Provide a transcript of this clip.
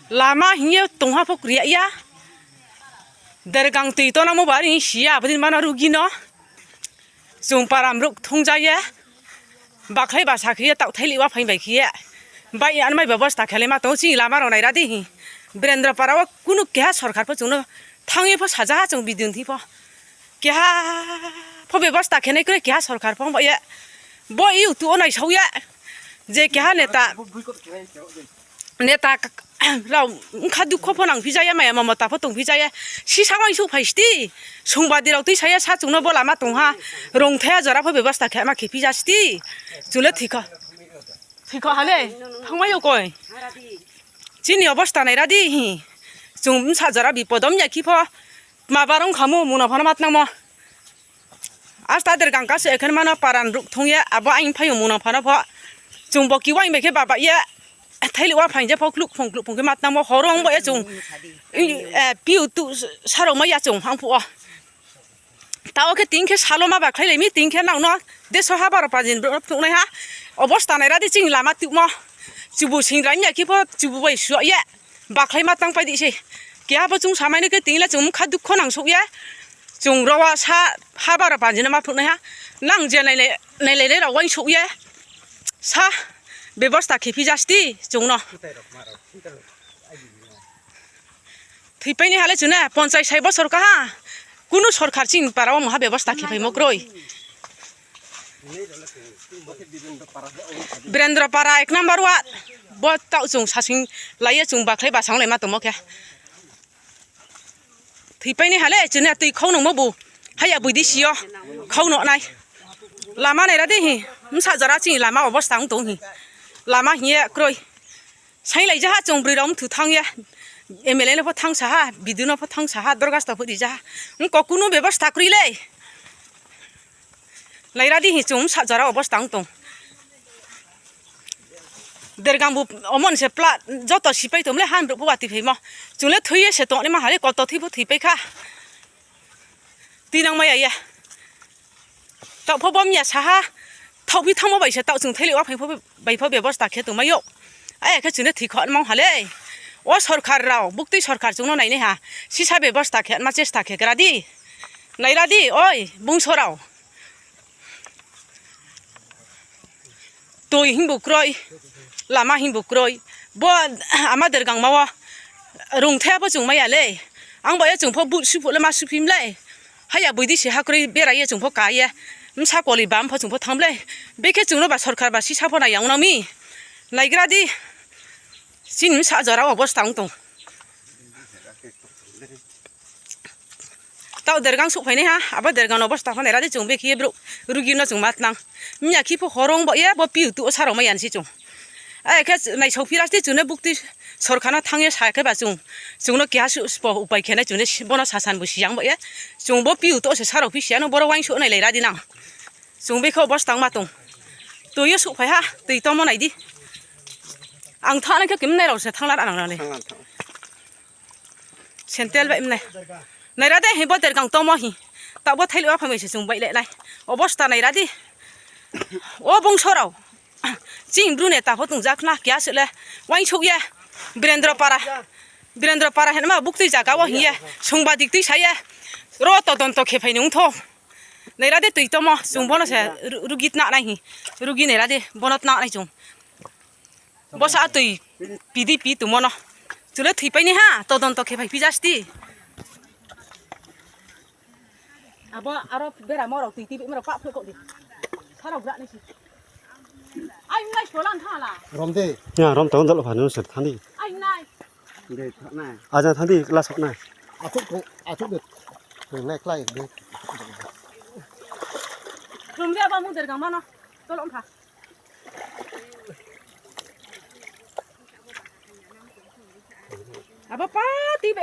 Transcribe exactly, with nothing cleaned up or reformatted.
Lama hing ye tongha pho kri ya. Dergang tui tongnangmo bari hing si ya, abo dei mano rugi no. Chung para mruh thungja ye. Bakhlai basa khe ye, taoh thailih wa phaing bai khe ye. Bai anmai bebosta khe lai ma tong, chini lama rao naira di hi. Birendra para wo kunu keha sorkar pho chung no thanng ye pho saja ha chung bidin thi pho. Keha pho bebosta khe nai kroi keha sorkar pho ba ye. Bo i utu wo naisao ye. Je keha neta neta rao bkha dukho pho nang phija ye, maya mamota pho tong phija ye, sisa uaingsouh phai sdi. Songbadi rao tuisa ye sa chung no bo lama tongha, rungthai ha jora pho bebosta khe ma khe phija sdi. Chung le thikho, thikho ha le, thanngmai yo koi. Chini obosta naira di hi. Chung bsa jora bipod om ya khe pho, ma barong khamu mung no phano ma tnangmo. Asta dergang kase ekhen mano paran ruh thung ye, abo aing phai mung no phano pho. Chung bo kiwaing bai khe baba ye, thailih wa phaing je pho kluh phung kluh phung khe ma tnangmo, horo ong bo ye chung. Piu tu sarao mai ya chung hang phuh wo. Taoh khe ting khe salo ma ba khlailai mi, ting khe nang no deso ha baro pajin brouh no phnuhnaiha. Obosta naira di chini lama tuhmo. Chubu singra ya khe pho chubu bai suah ye. Bakhlai ma tang pai di se. Keha pho chung samai no khe ting le chung bkha dukho nangsouh ye. Chung rowa sa ha baro pajin no ma phnuhnaiha. Nang je nailai, nailai rao uaingsouh ye. Sa bebosta khe phija sdi chung no. Thoipai ni ha le chung na ponchai sai bosor kaha. Kunu sorkar chini para wo mungha bebosta khe phaimo kroi. Birendra para ek number wa. Bo taoh chung sasing lai ye chung bakhlai basang lai ma tongmo khe. Thoipai ni ha le chung na tui khau nungmo bu. Haya boi di si yo. Khau no nai. Lama naira di hi. Bsa jora chini lama obosta ong tong hi. Lama hing ye kroi. Sainglai jaha chung broi rao mthu thanng ye. M L A no pho thanng sa ha, B D O no pho thanng sa ha, dorgasta pho ri jaha. Ongko kunu bebosta kroi le. Naira di hi chung bsa jora obosta ong tong. Dergang bu omon se pla joto sipai tong le han brouh pho wati phaimo. Chung le thoi ye se tongnaima ha le koto thoi pho thoipai kha. Tinang mai ya ye. Taoh pho bom ya sa ha. Thaoh phi thanngmo bai se taoh chung thailih wa phaing pho bai pho bebosta khe tongmai ou. Aya khe chung le thoikho nmang ha le. O sorkar rao, buktui sorkar chung no nainaiha. Sisa bebosta khe ma chesta khe gra di. Naira di, oi, bungso rao. Tui hingbu kroi, lama hingbu kroi. Bo ama dergangma wo rungthai pho chung mai ya le. Ang ba ye chung pho but suphuh le ma suphi mlei. Haya boi di se ha kroi bera ye chung pho ka ye. Bsa koli bam pho chung pho thanng mlei. Bekhe chung no ba sorkar ba sisa pho nai ya ong nang mi. Naigra di. Chini bsa jora obosta ong tong. Taoh dergang souhphai nai ha, abo dergang no obosta pho naira di chung bekhe ye brouh rugi no chung ma tnang. Mya khe pho horong bo ye bo piu tu wo sarao mai ya ni se chung. Akhe naisao phira sdi chung no buktui sorkar no thanng ye sa khe ba chung, chung no keha suh spo upai khe nai chung no bono sasan bo siyang bo ye. Chung bo piu tu wo se sarao phi siya no boro uaingsouh nailai ra di nang. Chung bekhe obosta ong ma tong. Tui yo souhphai ha, tui tongmo nai di. Ang thanng nai khe kemnai rao se thanng la ra nang ra le. Sentel bai mnai. Naira de hi bo dergang tongmo hi. Taoh bo thailih wa phaimai se chung bai le nai. Obosta naira di. O bungso rao. Chini bru neta pho tongja khna keha se le. Uaingsouh ye. Birendra para. Birendra para hinma buktui zaga wo hing ye. Songbadi tuisa ye. Ro todonto khe phai ni ong tho. Naira de tui tongmo. Chung bono se ru-, rugi tna nai hi. Rugi naira de bono tna nai chung. Bosa tui pidi pi tongmo no. Chung le thoipai nai ha, todonto khe phai phi ja sdi. Abo aro beramo rao tui tibimo rao pah phoi kau di. Sarao gra nai si. Ai nai solan tha la. Rom de. Ya, rom tong dol pha no se thanng di. Ai nai. De thanng nai. Aja thanng di, class hok nai. Athuk ko, athuk de. Nai klai de. Rom de abo mung dergang ma no. Tolong kha. Abo pa ti be